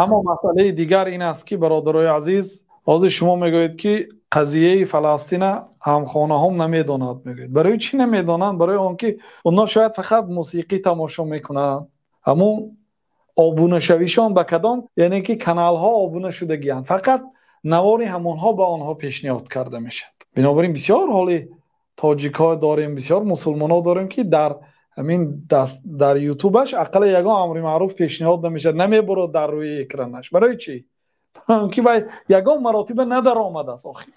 Аммо масъалаи дигар ин аст, ки бародарои азиз, ҳозир шумо мегӯед, ки қазияи Фаластина ҳамхонаҳом намедонад, мегӯед. Барои чӣ намедонанд? Барои он ки онҳо шояд фақат мусиқӣ тамошо мекунанд. Ҳамун обунашавишон ба кадом, яъне ки каналҳо обуна шудагианд, фақат навори ҳамонҳо ба онҳо пешниҳод карда мешавад. Бинобар ин бисёр ҳоли тоҷикҳо дорем, бисёр мусулмонҳо дорем, ки дар ҳамин даст дар ютубаш ақалла ягон амри маъруф пешниҳод намешавад, намебурад дар рӯи экранаш. Барои чӣ? Ки вай ягон маротиба надаромадааст, охир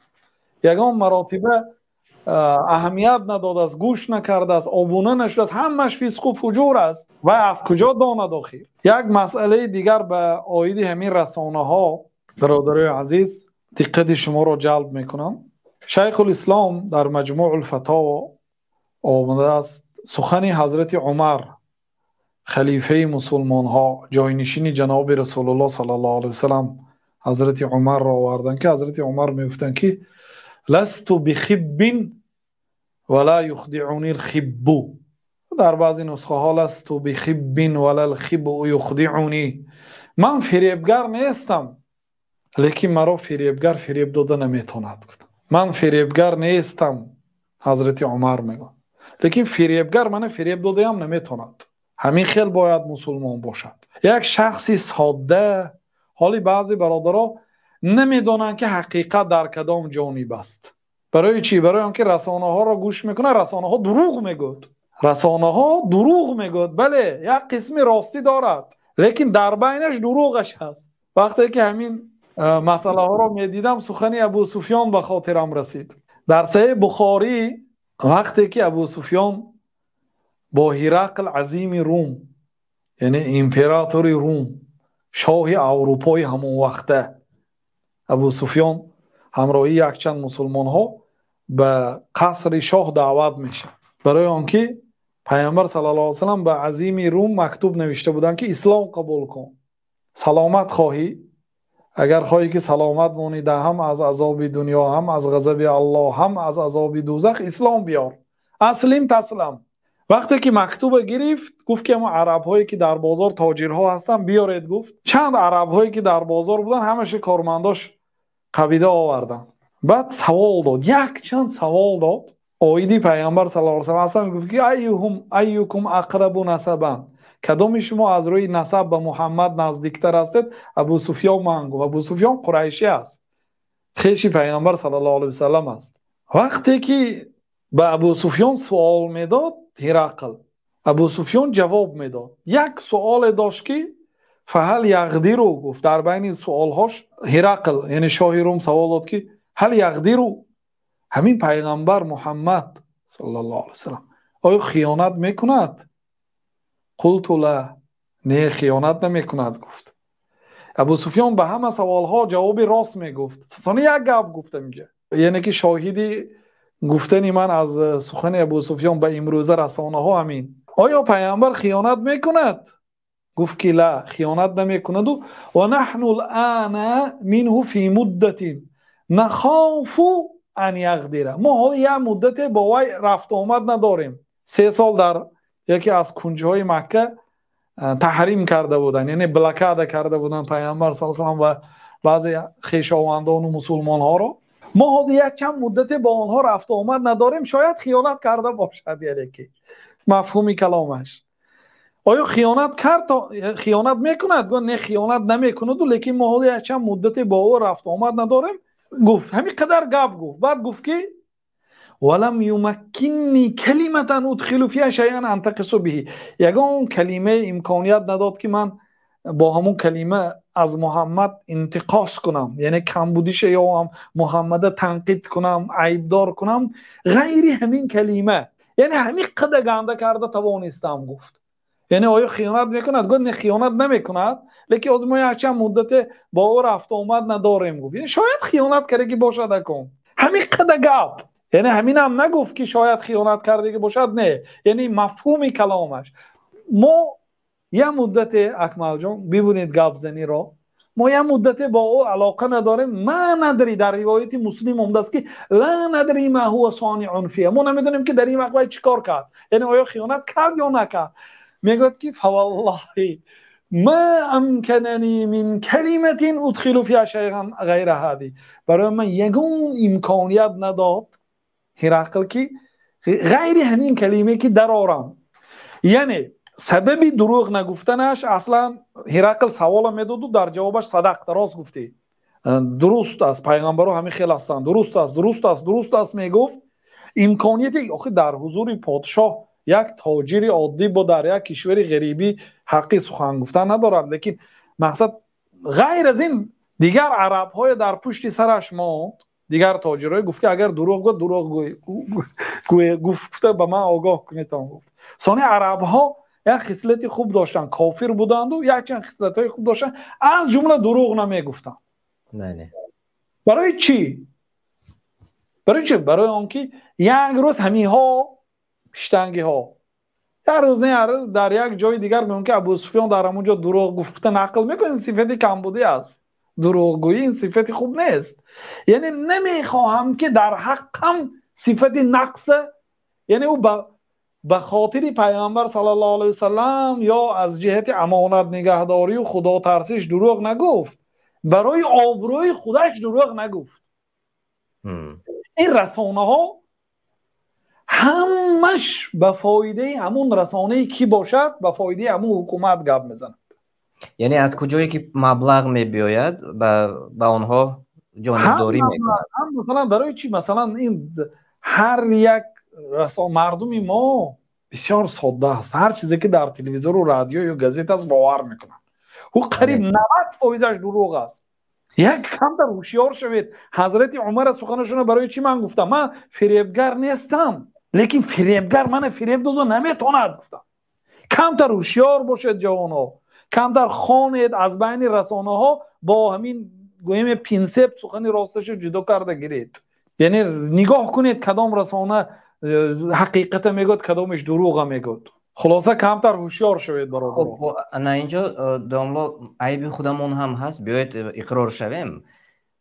ягон маротиба аҳамият надодааст, гӯш накардааст, обуна нашудааст, ҳамаш фисқу фуҷур аст. Вай аз куҷо донад охир? Як масъалаи дигар ба оиди ҳамин расонаҳо, бародарои азиз, диққати шуморо ҷалб мекунам. Шайхулислом дар Маҷмӯъул-фатово омадааст сухани ҳазрати Умар, халифаи мусулмонҳо, ҷойнишини ҷаноби Расулуллоҳ саллаллоҳу алайҳи васаллам, ҳазрати Умарро оварданд, ки ҳазрати Умар мегуфтанд, ки ласту бихиббин ва ла юхдиъуни лхиббу. Дар баъзе нусхаҳо ласту бихиббин ва ла лхиббу юхдиъуни. Ман фиребгар нестам, лекин маро фиребгар фиреб дода наметавонад. Ман фиребгар нестам, ҳазрати Умар мегӯяд, лекин фиребгар мана фиреб додаям наметавонад. Ҳамин хел бояд мусулмон бошад. Як шахси содда, ҳоли баъзе бародаро намедонанд, ки ҳақиқат дар кадом ҷониб аст. Барои чӣ? Барои он ки расонаҳоро гӯш мекунад, расонаҳо дурӯғ мегӯяд. Расонаҳо дурӯғ мегӯяд. Бале, як қисми ростӣ дорад, лекин дар байнаш дурӯғаш ҳаст. Вақте ки ҳамин масъалаҳоро медидам, сухани Абу Суфён ба хотирам расид. Дар Саҳеҳи Бухорӣ вақте ки Абу Суфён бо Ҳирақл азими Рум, яъне императори Рум, шоҳи Аврупои ҳамон вақта, Абу Суфён ҳамроҳи якчанд мусулмонҳо ба қасри шоҳ даъват мешавад. Барои он ки Пайғамбар саллаллоҳу алайҳи васаллам ба азими Рум мактуб навишта буданд, ки ислом қабул кун, саломат хоҳӣ, агар хоҳӣ ки саломат монӣ ҳам аз азоби дунё, ҳам аз ғазаби Аллоҳ, ҳам аз азоби дӯзах, ислом биёр, аслим таслам. Вақте ки мактуба гирифт, гуфт ки ҳамон арабҳое ки дар бозор тоҷирҳо ҳастанд биёред, гуфт. Чанд арабҳое ки дар бозор буданд, ҳамаша кормандош қабида оварданд. Баъд савол дод, якчанд савол дод оиди Пайғамбар саллаллоҳу алайҳи васаллам. Гуфт ки айюҳум айюкум ақрабу насабан, кадоми шумо аз рӯи насаб ба Муҳаммад наздиктар ҳастед? Абу Суфён ман, гуфт. Абу Суфён қурайшӣ аст, хеши Пайғамбар саллаллоҳу алайҳи васаллам аст. Вақте ки ба Абу Суфён суол медод Ҳирақл, Абу Суфён ҷавоб медод. Як суоле дошт, ки фаҳал яғдиру, гуфт. Дар байни суолҳош Ҳирақл, яъне шоҳи Рум, савол дод, ки ҳал яғдиру, ҳамин пайғамбар Муҳаммад саллаллоҳу алайҳи васаллам оё хиёнат мекунад? Қулту ла, не, хиёнат намекунад, гуфт. Абу Суфён ба ҳама саволҳо ҷавоби рост мегуфт. Сони як гап гуфтам инҷа, яъне ки шоҳиди гуфтани ман аз сухани Абу Суфён ба имрӯза расонаҳо ҳамин. Оё пайғамбар хиёнат мекунад? Гуфт ки ла, хиёнат намекунаду ва наҳну лана минҳу фи муддатин нахофу ан яғдира. Мо ҳоло як муддате бо вай рафтуомад надорем. 3 сол дар яке аз кунҷҳои Макка таҳрим карда буданд, яъне блокада карда буданд Пайғамбар саллаллоҳу алайҳи васаллам ва баъзе хешовандону мусулмонҳоро. Мо ҳозир якчанд муддате бо онҳо рафтуомад надорем, шояд хиёнат карда бошад. Яъне ки мафҳуми каломаш, оё хиёнат кард, хиёнат мекунад? Гуфт не, хиёнат намекунаду, лекин мо ҳозир якчанд муддате бо ӯ рафтуомад надорем, гуфт. Ҳамин қадар гап гуфт. Баъд гуфт ки валам юмаккинни калиматан удхилу фиҳа шайъан антақису биҳи, ягон калимаи имконият надод, ки ман бо ҳамон калима аз Муҳаммад интиқос кунам, яъне камбудиша ёвам, Муҳаммада танқид кунам, айбдор кунам, ғайри ҳамин калима. Яъне ҳамин қадар ганда карда тавонистам, гуфт. Яъне оё хиёнат мекунад? Гуфт не, хиёнат намекунад, лекин ҳозир мо якчанд муддате бо ӯ рафтуомад надорем, гуфт. Яъне шояд хиёнат кардагӣ бошад акун. Ҳамин қадар гап. Яъне ҳаминам нагуфт, ки шояд хиёнат кардагӣ бошад, не, яъне мафҳуми каломаш. Мо як муддате, Акмалҷон, бибинед гапзаниро, мо як муддате бо ӯ алоқа надорем. Ма надри, дар ривояти Муслим омадааст, ки ла надри ма ҳува сониун фиҳа, мо намедонем, ки дар ин вақт вай чӣ кор кард, яъне оё хиёнат кард ё накард. Мегӯяд, ки фаваллоҳи Ма амканани мин калиматин удхилу фиҳа шайъан ғайра ҳади. Барои ман ягон имконият надод Ҳирақл ки ғайри ҳамин калимае ки дарорам. Яъне сабаби дурӯғ нагуфтанаш аслан Ҳирақл савола медоду дар ҷавобаш садақта, рост гуфтӣ, дуруст аст, пайғамбаро ҳамин хел ҳастанд, дуруст аст, дуруст аст, дуруст аст мегуфт. Имконияте охи дар ҳузури подшоҳ як тоҷири оддӣ бо дар як кишвари ғарибӣ ҳаққи сухан гуфтан надорад, лекин мақсад ғайр аз ин дигар арабҳое дар пушти сараш монд, дигар тоҷирҳое гуфт ки агар дурӯғ гуфт, дурӯғ гуфта ба ман огоҳ кунед, гуфт. Сони арабҳо як хислати хуб доштанд, кофир буданду якчанд хислатҳои хуб доштанд, аз ҷумла дурӯғ намегуфтанд. Барои чӣ? Барои чӣ? Барои он ки як рӯз ҳаминҳо пиштангиҳо як рӯз не, як рӯз дар як ҷои дигар мемон ки Абу Суфён дар ҳамон ҷо дурӯғ гуфта нақл мекунад. Ин сифати камбудӣ аст, дурӯғгӯӣ ин сифати хуб нест. Яъне намехоҳам ки дар ҳаққам сифати нақса, яъне ӯ ба хотири пайғамбар саллаллоҳу алайҳи васаллам ё аз ҷиҳати амонат нигаҳдорию худотарсиш дурӯғ нагуфт, барои обрӯи худаш дурӯғ нагуфт. Ин расонаҳо ҳамаш ба фоидаи ҳамун расонае ки бошад, ба фоидаи ҳамун ҳукумат гап мезанад. Яъне аз куҷое ки маблағ мебиёяд, ба онҳо ҷонибдорӣ мекунад. Масалан, барои чӣ? Масалан, ин ҳар як мардуми мо бисёр содда аст, ҳар чизе ки дар телевизору радио ё газета аст бовар мекунанд. Ӯ қариб 90 фоизаш дурӯғ аст. Як камтар ҳушёр шавед. Ҳазрати Умара суханашонро барои чӣ ман гуфтам? Ман фиребгар нестам, лекин фиребгар мана фиреб дода наметавонад, гуфтам. Камтар ҳушёр бошед, ҷавонҳо, камтар хонед, аз байни расонаҳо бо ҳамин гӯем пинсет сухани росташо ҷудо карда гиред. Яъне нигоҳ кунед, кадом расона ҳақиқата мегӯяд, кадомеш дурӯға мегӯяд. Хулоса, камтар ҳушёр шавед, бародар. Хуб, ана инҷо, домло, айби худамон ҳам ҳаст, биёед иқрор шавем.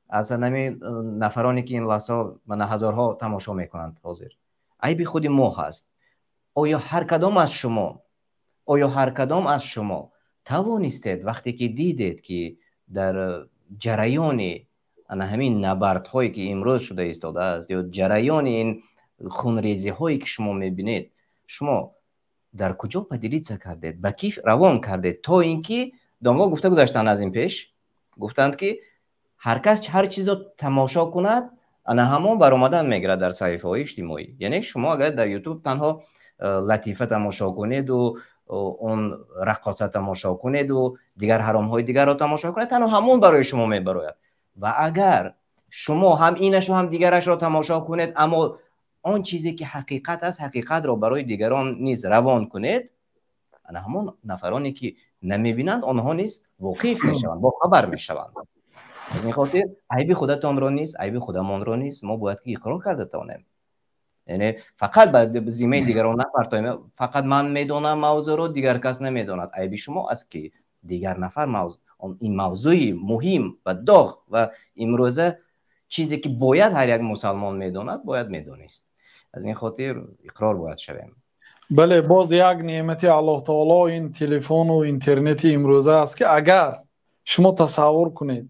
Аз ҳамин нафароне ки ин лаҳзаҳо мана ҳазорҳо тамошо мекунанд ҳозир, айби худи мо ҳаст. Оё ҳар кадом аз шумо, оё ҳар кадом аз шумо тавонистед, вақте ки дидед, ки дар ҷараёни ана ҳамин набардҳое ки имрӯз шуда истодааст ё ҷараёни ин хунрезиҳое ки шумо мебинед, шумо дар куҷо поделиться кардед, ба кӣ равон кардед, то ин ки домло гуфта гузаштанд, аз ин пеш гуфтанд, ки ҳар кас ҳар чизо тамошо кунад, ана ҳамон баромадан мегирад дар саҳифаҳои иҷтимоӣ. Яъне шумо агар дар Ютуб танҳо латифа тамошо кунеду он раққоса тамошо кунеду дигар ҳаромҳои дигарро тамошо кунед, танҳо ҳамон барои шумо мебарояд. Ва агар шумо ҳам инашу ҳам дигарашро тамошо кунед, аммо он чизе ки ҳақиқат аст, ҳақиқатро барои дигарон низ равон кунед, ана ҳамон нафароне ки намебинанд, онҳо низ воқиф мешаванд, бохабар мешаванд. Аз ин хотир айби худатонро низ, айби худамонро низ мо бояд ки иқрор карда тавонем. Яъне фақат ба зиммаи дигарон напартоем, фақат ман медонам мавзӯъро, дигар кас намедонад. Айби шумо аст, ки дигар нафар ин мавзӯи муҳим ва доғ ва имрӯза чизе ки бояд ҳар як мусалмон медонад, бояд медонист. Аз ин хотир иқрор бояд шавем. Бале, боз як неъмати Аллоҳ таоло ин телефону интернети имрӯза аст, ки агар шумо тасаввур кунед,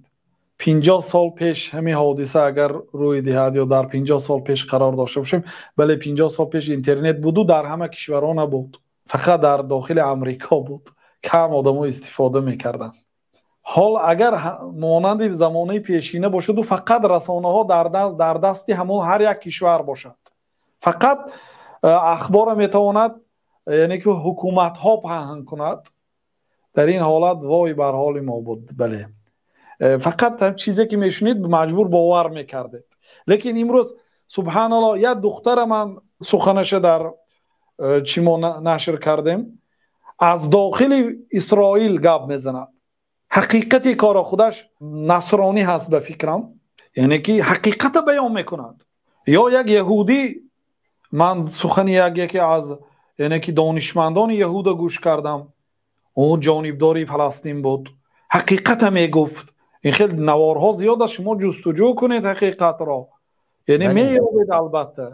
50 сол пеш ҳамин ҳодиса агар рӯй диҳад ё дар 50 сол пеш қарор дошта бошем, бале, 50 сол пеш интернет буду дар ҳама кишварҳо набуд, фақат дар дохили Амрико буд, кам одамо истифода мекарданд. Ҳол агар монанди замонаи пешина бошаду фақат расонаҳо дар дасти ҳамон ҳар як кишвар бошад, фақат ахбора метавонад, яъне ки ҳукуматҳо паҳн кунад, дар ин ҳолат вой бар ҳоли мо буд. Бале, фақат чизе ки мешунид, маҷбур бовар мекардед. Лекин имрӯз, субҳаналлоҳ, як духтара ман суханаша дар чӣ мо нашр кардем, аз дохили Исроил гап мезанад, ҳақиқати корро, худаш насронӣ ҳаст ба фикрам, яъне ки ҳақиқата баён мекунад. Ё як яҳудӣ, ман сухани як яке аз, яъне ки донишмандони яҳуда гӯш кардам, ӯ ҷонибдори Фаластин буд, ҳақиқата мегуфт. Ин хел наворҳо зиёд аст, шумо ҷустуҷӯ кунед ҳақиқатро, яъне меёбед албатта.